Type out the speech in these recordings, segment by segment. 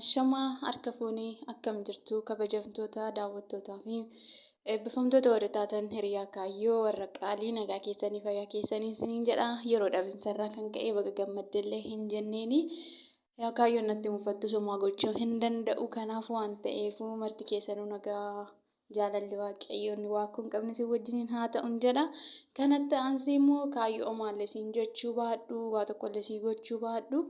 Ashamaa harka fuunee akkam jirtu kabajamtoota daawwattootaa fi eebbifamtoota warra taatan hiriyaa kaayyoo warra qaalii nagaa keessanii fayyaa keessanii isiniin jedha. Yeroo dhabinsarraa kan ka'e baga gammaddellee hin jenneeni. Yaa kaayyoon natti mufattu somaa gochuu hin danda'u. Kanaaf waan ta'eef marti keessanuu nagaa jaalalli waaqayyoo inni waakkuu hin qabne isin wajjiniin haa ta'un jedha. Kanatti aansee immoo kaayyoo omaallee siin jechuu baadhu waa tokkollee sii gochuu baadhu.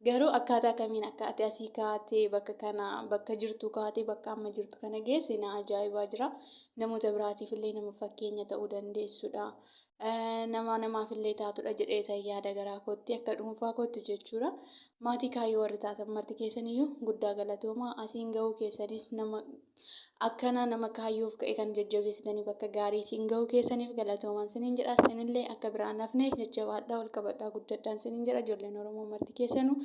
Garuu akkaataa kamiin akka ati asii kaatee bakka kana bakka jirtu kaatee bakka amma jirtu kana geesse na ajaa'ibaa jira. Namoota biraatiif illee nama fakkeenya ta'uu dandeessudha. Nama namaaf illee taatudha jedhee tan yaada garaa kootti akka dhuunfaa kootti jechuudha. Maatii kaayyoo warri taatan marti keessaniyyuu guddaa galatoomaa asiin gahuu keessaniif nama Akkana nama kaayyoof ka'e kan jajjabeessitanii bakka gaariitiin gahuu keessaniif galatoomaan siniin jedha. Isinillee akka biraan hafne jajjabaadhaa, ol qabadhaa, guddadhaan siniin jedha. Ijoolleen Oromoo marti keessanuu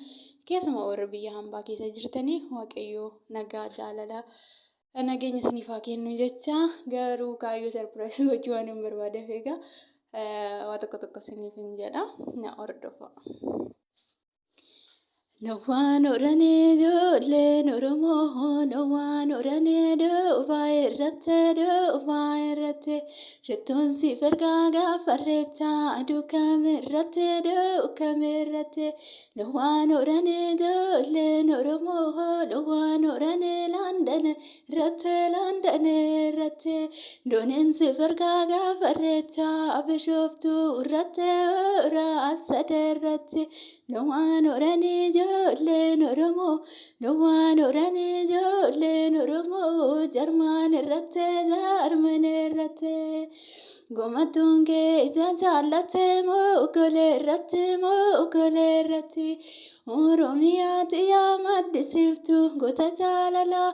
keessumaa warri biyya hambaa keessa jirtanii Waaqayyoo nagaa jaalala nageenya isiniif haa kennu jecha garuu kaayyoo sarpiraayisii gochuu waan hin barbaadeef egaa waa tokko tokko isiniif hin jedha na hordofa. Lowwaan horanii ijoolleen Oromoo lowwaan horanii duubaa irratti duubaa irratti shittuun siif ergaa gaafa irreechaa duukame irratti duukame irratti lowwaan horanii ijoolleen Oromoo lowwaan horanii Laandane irratti Laandane irratti dooniin siif ergaa gaafa irreechaa Bishooftuu irratti hora Alsadee irratti. Lowwaan horanii ijoolleen Oromoo Lowwaan horanii ijoolleen Oromoo Jarmaan irratti Jarman irratti Gomattuun kee ija jaallatte mogolee irratti mogolee irratti Oromiyaa xiyyaa maddisiiftu goota jaalalaa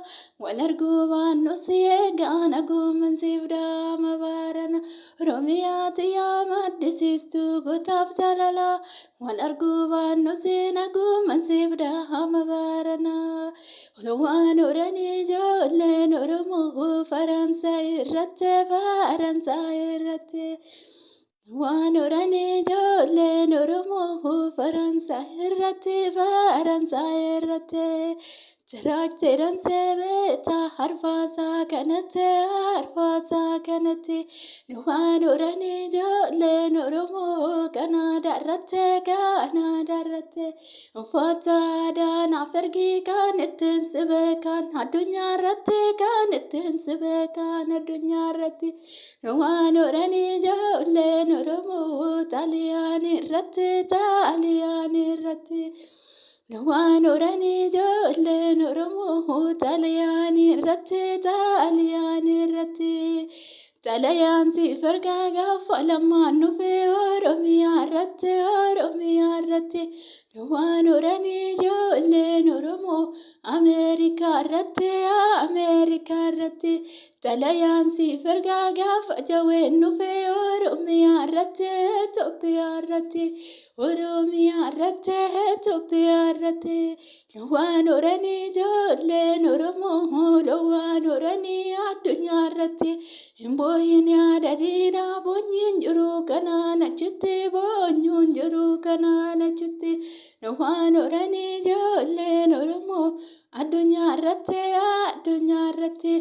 wal arguu baannus eegaa naguuman siif dhaama baarana Oromiyaa xiyyaa maddisiistu gootaaf jaalalaa Wal arguu baannus naguuman siif dhahama barana. Waan horanii ijoolleen Oromoo Faransaay irratti Faransaay irratti. Waan horanii ijoolleen Oromoo Faransaay irratti Faransaay irratti. Tiraakteeran seebeeta harfaasaa kanatti harfaasaa kanatti Lufaan horanii ijoolleen Oromoo Kanaadaa irratti Kanaadaa irratti Uffata aadaa naaf ergi kan ittiin si beekan addunyaa irratti kan ittiin si beekan addunyaa irratti Lufaan horanii ijoolleen Oromoo Xaaliyaanii irratti Xaaliyaanii irratti. Waan horanii ijoolleen Oromoo Xaaliyaanii irratti Xaaliyaanii irratti Xalayaan siif ergaa gaafa lamaan dhufee Oromiyaa irratti Oromiyaa irratti Waan horanii ijoolleen Oromoo Ameerikaa irratti Ameerikaa irratti Xalayaan siif ergaa gaafa jaween dhufee Oromiyaa irratti Itoophiyaa irratti Oromiyaa irratti Itoophiyaa irratti lowwaan horanii ijoolleen Oromoo lowwaan horanii addunyaa irratti hin boohin yaada diinaa boonyiin jiru kanaan achitti boonyuun jiru kanaan achitti lowwaan horanii ijoolleen Oromoo addunyaa irratti addunyaa irratti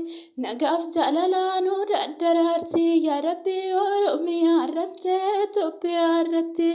nagaaf jaalalaa nu daddaraarsi yaa rabbi Oromiyaa irratti Itoophiyaa irratti.